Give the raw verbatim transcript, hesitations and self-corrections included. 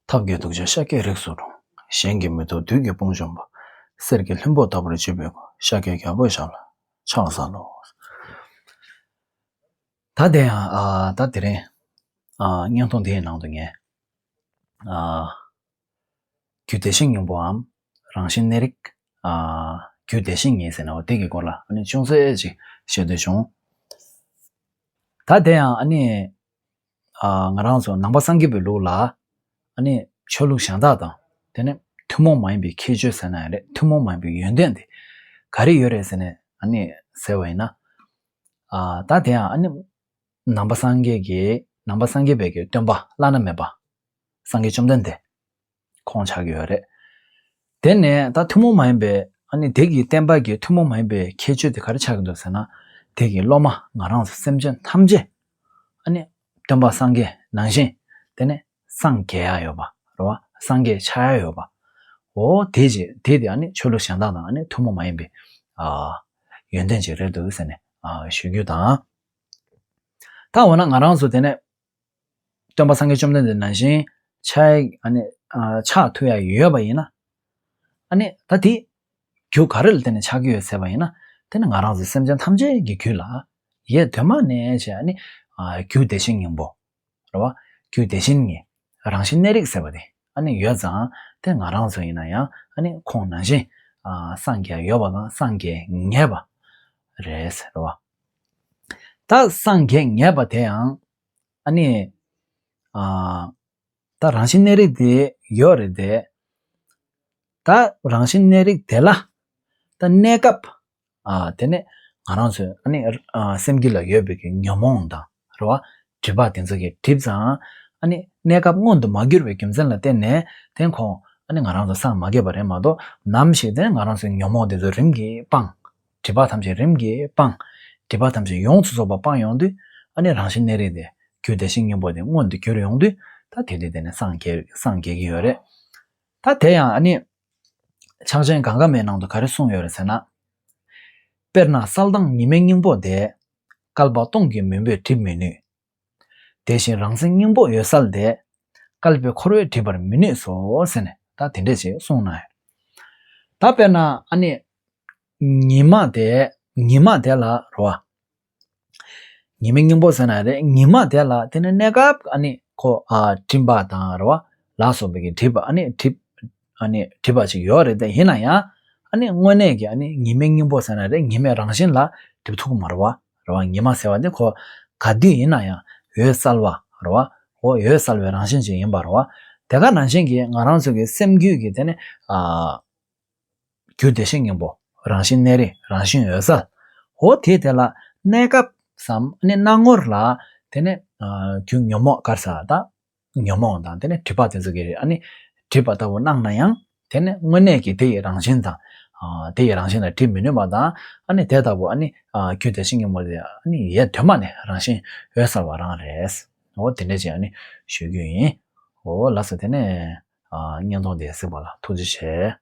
ཐབས་ཀྱི་རྡོ་རྗེ་ཤཱཀྱའི་རིགས་སུ་འཁྲུངས། གཞན་གྱིས་མི་ཐུབ་བདུད་ཀྱི་དཔུང་འཇོམས་པ། གསེར་གྱི་ལྷུན་པོ་ལྟ་བུར་བརྗིད་པའི་སྐུ། ཤཱཀྱའི་རྒྱལ་པོའི་ཞབས་ལ་ཕྱག་འཚལ་ལོ། ད་དེ་ཡང་ཨ་ད་དེ་རིང་ཨ་བརྙན་ཐུང་འདིའི་ནང་དུ་ངས་ཨ་རྒྱུ་བདེ་གཤེགས་སྙིང་པོའམ་རང་བཞིན་གནས་རིགས། ཨ། རྒྱུ་བདེ་གཤེགས་ཉིད་ཟེར་ན་འོ་དེ་གི་སྐོར་ལ་ཨ་ནི་ཅུང་ཟད་ཅིག་བཤད་འདོད་བྱུང་། ད་དེ་ཡང་ཨ་ནི། ཨ། ང་རང་ཚོ་ནང་པ་སངས་རྒྱས་པའི་ལུགས་ལ་ཨ་ནི་ཆོས་ལུགས་གཞན་དག་དང་དེ་ནས་ཐུན་མོང་མ་ཡིན་པའི་ཁྱད་ཆོས་ཟེར་ན་ཡང་རེད། ཐུན་མོང་མ་ཡིན་པའི་ཡོན་ཏན་དེ་ག་རེ་ཡོད་རེད་ཟེར་ནས་ཨ་ནི་ཟེར་བ་ཡིན་ན། ཨ། ད་དེ་ཡང་ཨ་ནི་ནང་པ་སངས་རྒྱས་ཀྱི་ནང་པ་སངས་རྒྱས་པའི་གི་སྟོན་པ་བླ་ན་མེད་པ་སངས་རྒྱས་བཅོམ་ལྡན་འདས། ཁོང་ཆགས་ཀྱི་ཡོད་རེད། དེ་ནས་ད་ཐུན་མོང་མ་ཡིན་པའི་ཨ་ནི་དེ་གི་བསྟན་པ་གི་ཐུན་མོང་མ་ཡིན་པའི་ཁྱད་ཆོས་དེ་ག་རེ་ཆགས་ཀྱི་འདུག་ཟེར་ན། དེ་གི་སློབ་མ་ང་རང་ཚོ་སེམས་ཅན་ཐམས་ཅད་ཨ་ནི་སྟོན་པ་སངས་རྒྱས་ནང་བཞིན་དེ་ནས་སངས་རྒྱས་ཡ་ཡོད་པ་རེད་བ། སངས་རྒྱས་ཆགས་ཡ་ཡོད་པ། འོ་དེ་ཅི་དེ་དེ་ཨ་ནི་ཆོས་ལུགས་གཞན་དག་དང་ཨ་ནི་ཐུན་མོང་མ་ཡིན་པའི་ཨ་ཡོན་ཏན་ཅིག་རེད་འདུག་ཟེར་ནས་ཨ་ཞུ་རྒྱུ་དང་། ད་འོ་ན་ང་རང་ཚོ་དེ་ནས་སྟོན་པ་སངས་རྒྱས་བཅོམ་ལྡན་འདས་ནང་བཞིན་ཆགས་ཨ་ནི་ཨ་ཆགས་ཐུབ་ཡ་ཡོད་པ་ཡིན་ན། ཨ་ནི་ད་དེ་རྒྱུ་ག་རེ་ལ་བརྟེན་ནས་ཆགས་ཀྱི་ཡོད་ཟེར་བ་ཡིན་ན། དེ་ནི་ང་རང་ཚོ་སེམས་ཅན་ཐམས་ཅད་ཀྱི་རྒྱུད་ལ་ཡེ་གདོད་མ་ནས་བྱས་ཨ་ནི་ཨ་རྒྱུ་བདེ་གཤེགས་སྙིང་པོ་རེད་བ། རྒྱུ་བདེ་གཤེགས་ཉིད་རང་བཞིན་གནས་རིགས་ཟེར་བ་དེ་ཨ་ནི་ཡོད་ཙང་། དེ་ང་རང་ཚོ་ཡིན་ན་ཡང་ཨ་ནི་ཁོང་ནང་བཞིན་ཨ་སངས་རྒྱས་ཡོད་པ་དང་སངས་རྒྱས་ངེས་པ་རེད་ཟེར་བ། ད་སངས་རྒྱས་ངེས་པ་དེ་ཡང་ཨ་ནི་ཨ་ད་རང་བཞིན་གནས་རིགས་དེ་ཡོད་རེད་དེ། ད་རང་བཞིན་གནས་རིགས་དེ་ལ་ད་གནས་སྐབས་ཨ་དེ་ནས་ང་རང་ཚོའི་ཨ་ནི་ཨ་སེམས་རྒྱུད་ལ་ཡོད་པའི་གི་ཉོན་མོངས་དང་རེད་བ། སྒྲིབ་པ་དེ་ཚོ་གི་སྒྲིབ་ཙང་ཨ་ནི་གནས་སྐབས་མངོན་དུ་མ་གྱུར་བའི་རྒྱུ་མཚན་ལ་བརྟེན་ནས་དེ་ཁོང་ཨ་ནི་ང་རང་ཚོ་སངས་མ་རྒྱས་པ་རེད་མ་གཏོགས། ནམ་ཞིག་དེ་ང་རང་ཚོའི་ཉོན་མོངས་དེ་ཚོ་རིམ་གྱིས་སྤངས། སྒྲིབ་པ་ཐམས་ཅད་རིམ་གྱིས་སྤངས། སྒྲིབ་པ་ཐམས་ཅད་ཡོངས་སུ་རྫོགས་པ་སྤངས་ཡོང་དུས་ཨ་ནི་རང་བཞིན་གནས་རིགས་དེ་རྒྱུ་བདེ་གཤེགས་སྙིང་པོ་དེ་མངོན་དུ་གྱུར་ཡོང་དུས། ད་དེ་དུས་དེ་ནས་སངས་རྒྱས་སངས་རྒྱས་ཀྱི་ཡོད་རེད། ད་དེ་ཡང་ཨ་ནི་ཕྱག་ཆེན་གངྒཱ་མའི་ནང་དུ་ག་རེ་གསུངས་ཡོད་རེད་ཟེར་ན། དཔེར་ན་གསལ་དྭངས་ཉི་མའི་སྙིང་པོ་དེ། བསྐལ་པ་སྟོང་གི་མུན་པས་སྒྲིབ་མི་ནུས། དེ་བཞིན་རང་མཚན་སྙིང་པོ་འོད་གསལ་དེ། བསྐལ་པའི་འཁོར་བས་སྒྲིབ་པར་མི་ནུས་སོ་ཟེར་ནས་ད་དེ་འདྲས་ཅིག་གསུངས་གནང་ཡོད། ད་དཔེར་ན་ཨ་ནི་ཉི་མ་དེ་ཉི་མ་དེ་ལ་རོ། ཉི་མའི་སྙིང་པོ་ཟེར་ན་རེད། ཉི་མ་དེ་ལ་དེ་ནི་གནས་སྐབས་ཨ་ནི་ཁོ་ཨ་སྤྲིན་པ་དང་རོ་ལ་སོགས་པའི་གི་སྒྲིབ་པ་ཨ་ནི་སྒྲིབ་ཨ་ནི་སྒྲིབ་པ་ཅིག་ཡོད་རེད་དེ། ཡིན་ན་ཡང་ཨ་ནི་དངོས་གནས་ཀྱི་ཨ་ནི་ཉི་མའི་སྙིང་པོ་ཟེར་ན་རེད། ཉི་མའི་རང་བཞིན་ལ་སྒྲིབ་ཐུབ་ཀྱི་མ་རེད་བ། རེད་བ། ཉི་མ་ཟེར་བ་དེ་ཁོ་ག་དུས་ཡིན་ན་ཡང་འོད་གསལ་བ་རེད་བ། ཁོ་འོད་གསལ་བའི་རང་བཞིན་ཅིག་ཡིན་པ་རེད་བ། དེ་ག་ནང་བཞིན་གྱི་ང་རང་ཚོ་གི་སེམས་རྒྱུད་ཀྱི་དེ་ནི་ཨ་རྒྱུ་བདེ་གཤེགས་སྙིང་པོ། རང་བཞིན་གནས་རིགས། རང་བཞིན་འོད་གསལ། འོ་དེ་དེ་ལ་གནས་སྐབས་སམ་ཨ་ནི་སྣང་ངོར་ལ་དེ་ནི་ཨ་རྒྱུ་ཉོན་མོངས་དཀར་ས་དང་ཉོན་མོངས་དང་དེ་ནི་སྒྲིབ་པ་དེ་ཚོ་གི་ཨ་ནི་སྒྲིབ་པ་ལྟ་བུ་སྣང་ན་ཡང་། དེ་ནི་དངོས་གནས་ཀྱི་དེ་ཡི་རང་བཞིན་དང་། ཨ་དེ་ཡི་རང་བཞིན་ལ་སྒྲིབ་མི་ནུས་པ་དང་། ཨ་ནི་དེ་ལྟ་བུ་ཨ་ནི་ཨ་རྒྱུ་བདེ་གཤེགས་སྙིང་པོ་དེ་ཨ་ནི་ཡེ་གདོད་མ་ནས་རང་བཞིན་འོད་གསལ་བ་རང་རེད། འོ་དེ་འདྲ་ཅིག་ཨ་ནི་ཞུ་རྒྱུ་ཡིན། འོ་ལགས་སོ། དེ་ནས་ཨ་བརྙན་ཐུང་དེ་གཟིགས་པ་ལ་ཐུགས་རྗེ་ཆེ།